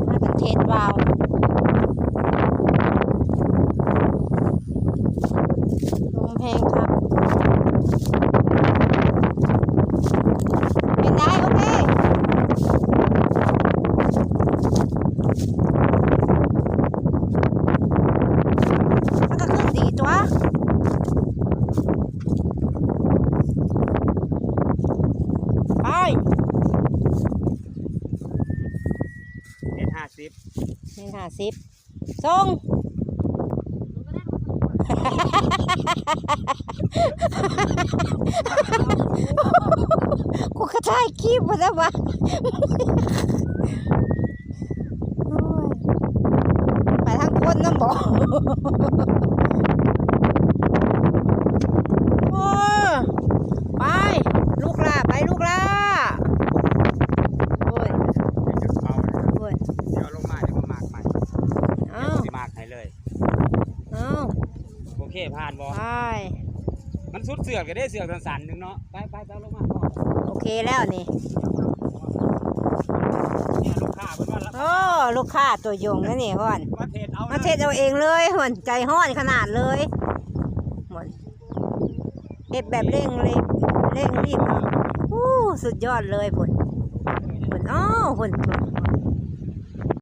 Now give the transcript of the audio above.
ພາກັນເທສວາວ ລົມແຮງຄັກ ເປັນໄດ? ໂອເຄ ມັນກໍຂຶ້ນດີຕົວະ ໄປ ເມັດຫ້າສິບ ເມັດຫ້າສິບ ສົ່ງ ກູກໍຖ່າຍຄລິບບໍ່ໄດ້ວ່າ ໂອ້ຍ ໄປທາງຄົນນຳບໍ? ໂອ້ ໄປ ລູກຫຼ້າ ໄປລູກຫຼ້າ ໂອ້ຍ ໂອ້ຍ ດຽວລົງມາ ດຽວມາມາກໃໝ່ ເອົ້າ ດຽວຊິມາກໃຫ້ເລີຍ ເອົ້າ ໂອເຄ ຜ່ານບໍ່? ໄປ ມັນສຸດເຊືອກເດ້ ເຊືອກສັ້ນໆໜຶ່ງເນາະ ໄປໆ ເຈົ້າລົງມາ ໂອເຄແລ້ວນີ້ ເນຍ ລູກຄ້າເພິ່ນວ່າ ໂອ້ ລູກຄ້າຕົວຢົງນະນີ້ ຮ້ອນ ມາເທສເອົາ ມາເທສເອົາເອງເລີຍ ຮ້ອນ ໃຈຮ້ອນຂະໜາດເລີຍ ເຮັດແບບເລັ່ງເລັກ ເລັ່ງລີບເນາະ ໂອ້ ສຸດຍອດເລີຍພຸ້ນ ພຸ້ນ ອ້າວ ພຸ້ນ ພຸ້ນ